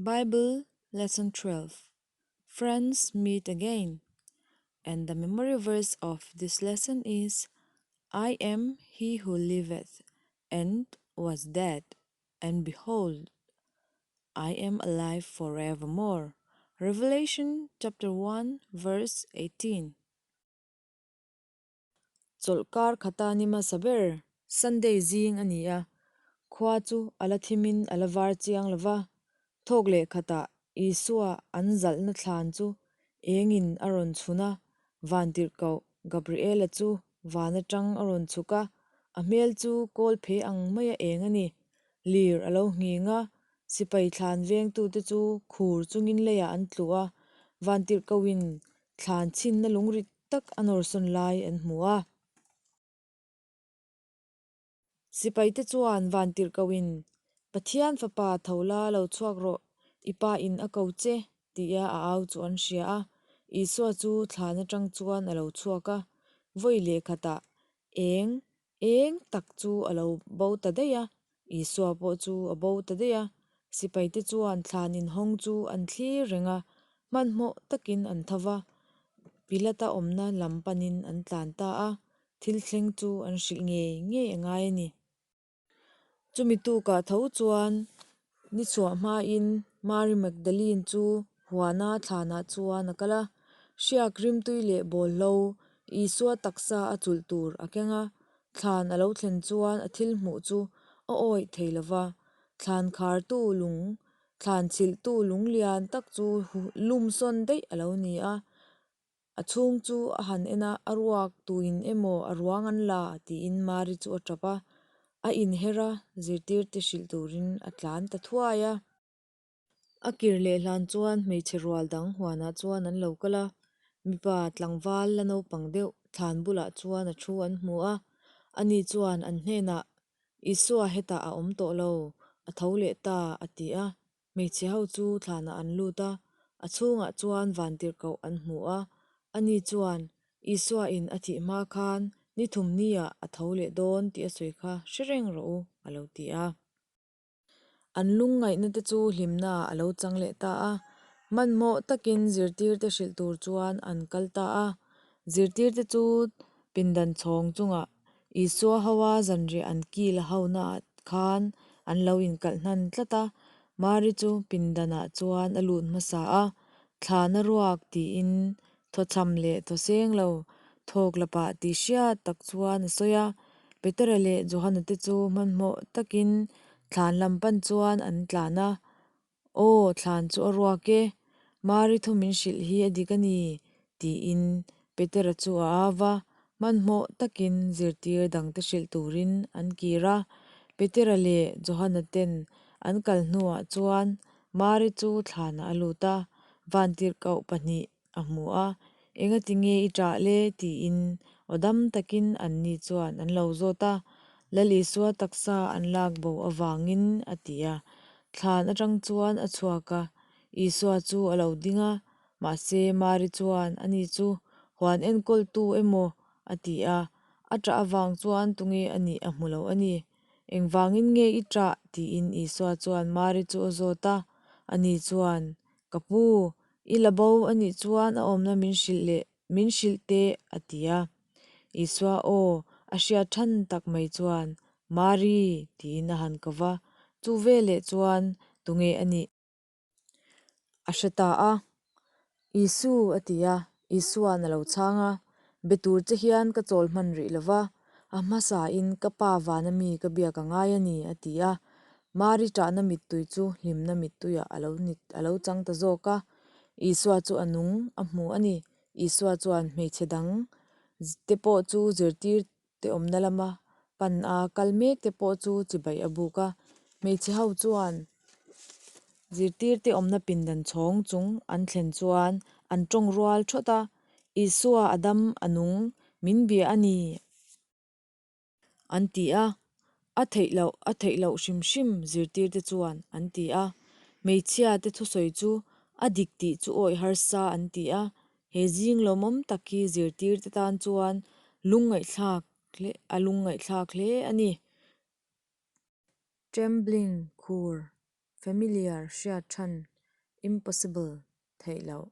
Bible Lesson 12 Friends Meet Again And the memory verse of this lesson is I am he who liveth and was dead, and behold, I am alive forevermore. Revelation chapter 1 verse 18. Chawlhkar khata ni hmasa ber Sunday zing a ni a, khua chu a la thimin a la var chiang lo va. Thawk leh khatah Isua an zalhna thlan chu engin a rawn chhun a, Vantirhkoh Gabriela chu van atang a rawn chhuk a, a hmel chu kawl phe ang maia eng a ni. Lir a lo nghing a, sipai thlan vengtute chu khur chungin leiah an tlu a, Vantirhkohin thlan chhinna lungrit tak a nawrsawn lai an hmu a. Sipaite chuan Vantirhkohin, Pathian fapa tho la lo chhuak rawh, i pa in a ko che, tia a au chu an hria a. Isua chu thlan atang chuan a lo chhuak a, vawi lehkhatah eng eng tak chu a lo bo ta daih a, Isua pawh chu a bo ta daih a. Sipaite chuan thlan inhawng chu an thlir reng a, hmanhmawh takin an tho va, Pilata awmna lam panin an tlan ta a, thil thleng chu an hrilh ngei ngei a ngai a ni. Chumi tukah tho chuan ni chhuah hmain Mary Magdalene chu huana thlanah chuan a kal a, hriak rimtui leh bawlhlo Isua taksa a chulh tur a keng a, thlan a lo thlen chuan a thil hmuh chu a awih thei lo va, thlan khartu lung, thlan chhilhtu lung lian tak chu lum sawn daih a lo ni a. A chhung chu a han en a, a ruak tuin emaw a ruang an la tiin Mari chu a tap a, a inher a, zirtirte hrilh turin a tlan ta thuai a. A kir leh hlan chuan hmeichhe rual dang huanah chuan an lo kal a, mipa tlangval la naupang deuh thlan bulah chuan a thu an hmu a, ani chuan an hnenah, Isua hetah a awm tawh lo, a tho leh ta, a ti a. Hmeichhe ho chu thlanah an lut a, a chhungah chuan vantirhkoh an hmu a. Ani chuan, Isua in a thih hma khan ni thum niah a tho leh dawn tih a sawi kha hre reng rawh u, a lo ti a. An lungngaihna te chu hlimna a lo chang leh ta a. Hmanhmawh takin zirtirte hrilh tur chuan an kal ta a. Zirtirte chu pindan chhawng chungah Isua hoa zanriah an kil a honaah khan an lo inkalh hnan tlat a, Mari chu pindanah chuan a lut hmasa a, Thlan a ruak tiin thawchham leh thawseng lo thawk la pah tih hriat tak chuan a sawi a. Petera leh Johana te chu hmanhmawh takin thlan lam pan chuan an tlan a, Aw, thlan chu a ruak e, Mari thu min hrilh hi a dik a ni, tiin Petera chu a au va, hmanhmawh takin zirtir dangte hrilh turin an kir a. Petera leh Johana ten an kal hnuah chuan Mari chu thlanah a lut a, vantirhkoh pahnih a hmu a, Engati nge i ṭah le? tiin aw dam takin anni chuan an lo zawt a. Lal Isua taksa an lak bo avangin a ti a. Thlan aṭang chuan a chhuak a, Isua chu a lo ding a, mahse Mari chuan ani chu huan enkawltu emaw a ti a, a ṭah avang chuan tunge a nih a hmu lo a ni. Engvangin nge i ṭah? tiin Isua chuan Mari chu a zawt a, ani chuan, Ka pu, i la bo a nih chuan a awmna min hrilh leh min hrilh teh, a ti a. Isua aw a hriat than tak mai chuan, Mari, tiin a han ko va, chu veleh chuan tunge a nih? A hre ta a. Isu, a ti a, Isua'n a lo chhang a, Be tur che hian ka chawl hman rih lo va, a hmasain ka pa vana mi ka biak a ngai a ni, a ti a. Mari ṭahna mittui chu hlimna mittuiah a lo ni a lo chang ta zawk a. Isua chu a nung a hmu a ni. Isua chuan hmeichhe dang te pawh chu zirtir te awmna lama pan a kal mek te pawh chu chibai a buk a. Hmeichhe ho chuan zirtir te awmna pindan chhawng chung an thlen chuan an tawng rual thawt a, Isua a dam a nung min bia a ni. An ti a, a theih loh a theih loh hrim hrim zirtirte chuan an ti a. Hmeichhia te thusawi chu a dik tih chu awih harsa an ti a, he zing lawmawm tak hi zirtirte tan chuan lungngaihthlak hle a lungngaihthlak hle a ni. Trembling khur. Familiar, hriat ṭhan. Impossible, theih loh.